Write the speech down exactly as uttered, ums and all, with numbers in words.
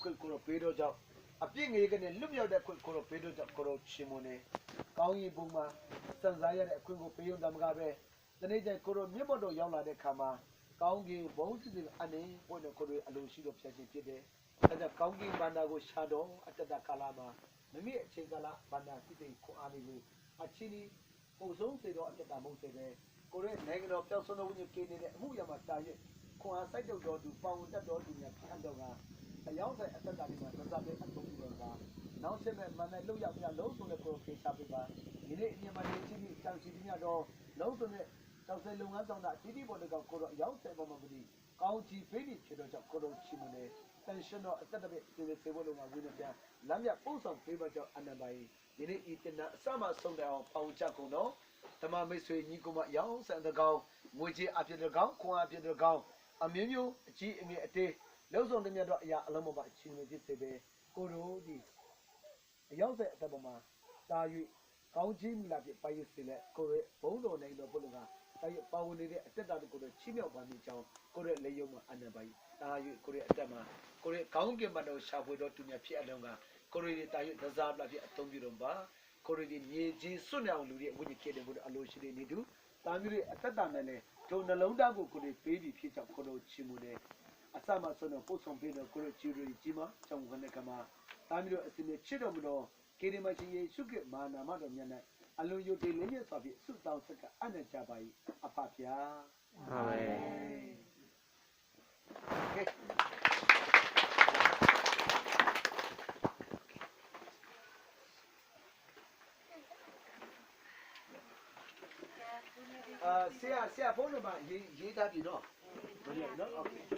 ခွင့်ကိုယ်တော်ပေးသောကြောင့်၊ အပြစ်ငြိမ်းကနဲ့လွတ်မြောက်တဲ့ခွင့်ကိုယ်တော်ပေးသောကြောင့် ကိုယ်တော်ချီးမွမ်းနေ၊ ကောင်းကင်ဘုံမှာစံစားရတဲ့အခွင့်ကိုပေးရုံသာမကပဲ၊ တနေ့ကျရင်ကိုယ်တော်မျက်မှောက်တော်ရောက်လာတဲ့အခါမှာကောင်းကင်ဘုံသစ်တွေအနည်းပွင့်တဲ့ကိုယ်တော်အလိုရှိတော်ဖျက်ခြင်းဖြစ်တယ်။ ဒါကြောင့်ကောင်းကင်ဘဏ္ဍာကိုရှာတော့အတ္တကာလမှာမိမိအချိန်ကာလဘဏ္ဍာသစ်တွေခွန်အားတွေကိုအချင်း ပုံဆုံးစေသောအသက်တာမဟုတ်သေးပဲကိုယ်ရဲ့နိုင်ငံတော်ပျောက်ဆုံးသောဝိညာဉ်ကင်းနေတဲ့အမှုအရာမှာတား၍ခွန်အားစိုက်ထုတ်တော်သူပါဝင်တတ်တော်သူများဖြစ်အပ်တော့ငါအယောင်းဆိုင်အသက်တာတွေမှာတစားပဲအဆုံးပြုတော်ပါနောက်ဆက်မဲ့မန်နိုင်လို့ရမရလုံးစုံနဲ့ကိုယ်တော်ဖေးချပေးပါယနေ့အမြင်မှာနေချင်းဒီတန်စီသမျှတော့လုံးစုံနဲ့တောင်ဆိုင်လုပ်ငန်းဆောင်တာအသီးသီးပေါ်တကောင်ကိုယ်တော်အယောင်းဆိုင်ပေါ်မှာမတည်ကောင်းချီးပေးမည်ဖြစ်သောကြောင့်ကိုယ်တော်ချီးမွမ်းနေတန်ရှင်သောအသက်တာဖြင့်သင်စေဖို့လုံငါဝိညာဉ်ပြန်လမ်းမြပို့ဆောင်ပေးပါကြောင်းအနံ့ပါ၏ယနေ့ဤတနံအစမှဆုံးတိုင်အောင်ပါဝင်ကြကုန်သောတမန်မိတ်ဆွေညီကောင်မအယောင်ဆိုင်တကောင်ငွေကြေးအဖြစ်တကောင်ခွန်အားအဖြစ်တကောင်အမျိုးမျိုးအကြီးအငယ်အသေးလုံးစုံသမျှသောအရာအလုံးပေါ်မှာအချင်းချင်းဖြစ်စေပဲကိုတို့သည်အယောင်ဆိုင်အသက်ပေါ်မှာတာ၍ကောင်းချီးမင်္ဂလာဖြင့်ပါယူစေလျက်ကိုယ်ရဲ့ဘုန်းတော်နိုင်တော်ဘုရားကတာ၍ပါဝင်နေတဲ့အသက်တာတို့ကိုယ်တော်ချီးမြှောက်ပါမည်ကြောင်းကိုယ်ရဲ့လက်ရုံးမှာအနံ့ပါ၏တာ၍ကိုယ်ရဲ့အသက်မှာကိုယ်ရဲ့ကောင်းကင်ဘဏ္ဍာကိုရှာဖွေတော်သူများဖြစ်အလုံးကကိုယ်ရဲ့တာ၍တစားပလာဖြင့်အသုံးပြုတော်မူပါကိုရိန္သုမြေကြီးစွန့်နေအောင်လူတွေအဝိညာဉ်ကယ်တင်ဖို့အလိုရှိတဲ့နေသူတာမျိုးတွေအသက်တာနဲ့လည်းထိုနှလုံးသားကိုကိုရိပေးပြီးဖြစ်ကြောင်းကိုရိချီးမူတယ်အစမှဆုံးတော့ပို့ဆောင်ပေးတော့ကိုရိချီးရိကြီးမှာကြောင့်ခနဲ့ကမှာတာမျိုးတို့အစင်နဲ့ချစ်တော်မူတော့ကယ်တင်မရှင်ယေရှုခရစ်မဟာနာမတော်မြတ်၌အလွန်ယုံကြည်လေးမြတ်စွာဖြင့်ဆုတောင်းဆက်ကအနံ့ကြပါ၏အဖဖျားအာမင် အာဆရာဆရာဖုန်းနံပါတ်ရေးရေးထားပြီနော်မရဘူးနော် okay